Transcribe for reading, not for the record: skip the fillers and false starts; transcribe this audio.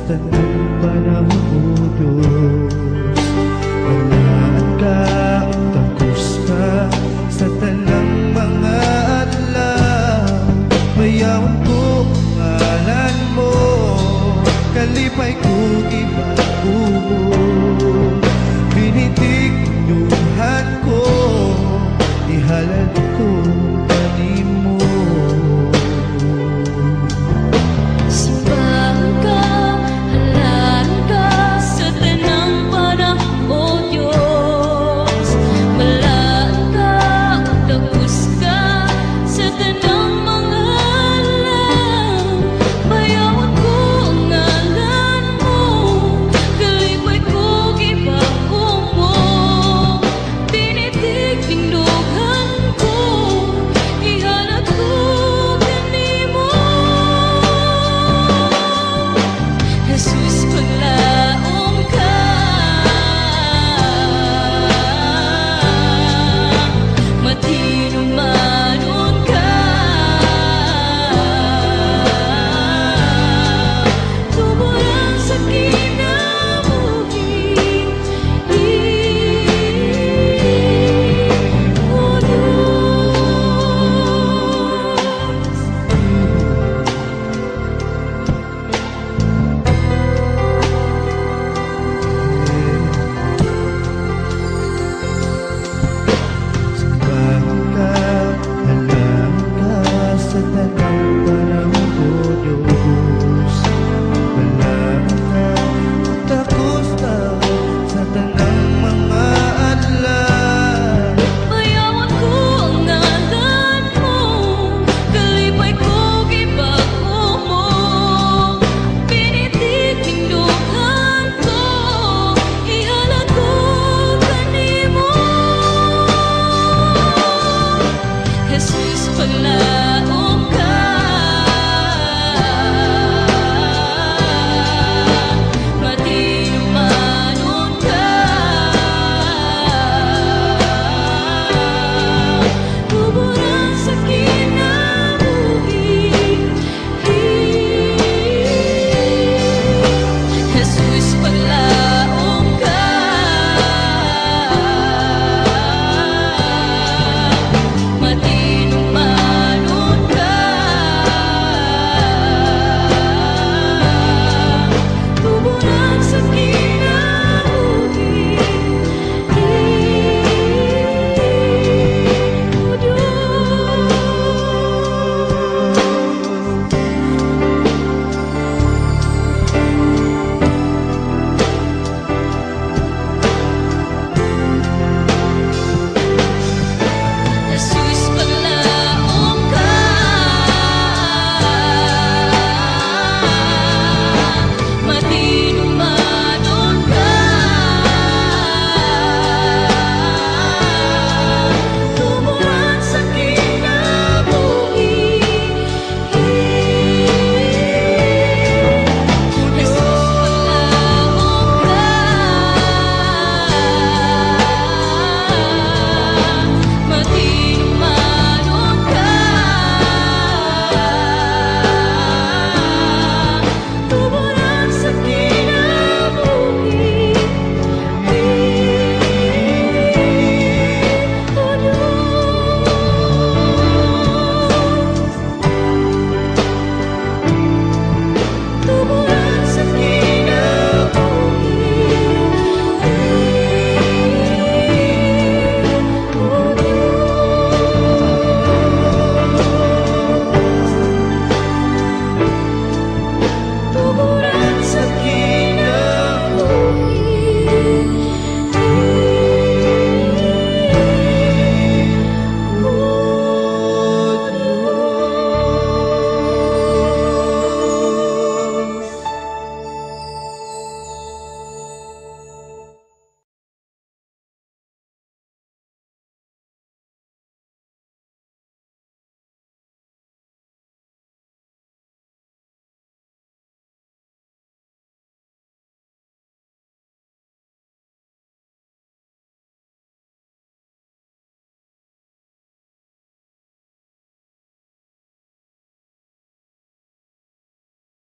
Tanang panahon, O Diyos. Balaan ka ug takos ka sa tanang mga adlaw. Bayawon ko ang ngalan mo, kalipay ko gibag-o mo. Binitignuhan ko, ihalad ko kanimo. Simbahan ka, halalan ka sa tanang panahon, O Diyos. Balaan ka, takos ka sa tanang mga adlaw. Bayawon ko ang ngalan mo, kalipay ko gibag-o mo. Tinitig-tindughan ko, ihalad ko kanimo. Jesus, paglaom ka, matinumanon ka, tuburan sa kinabuhi, O Diyos. Simbahan ka, halalan ka sa tanang panahon, O Diyos. Balaan ka, takos ka sa tanang mga adlaw. Bayawon ko ang ngalan mo, kalipay ko gibag-o mo. Pinititindugan ko, ihalad ko kanimo. Jesus, paglaom.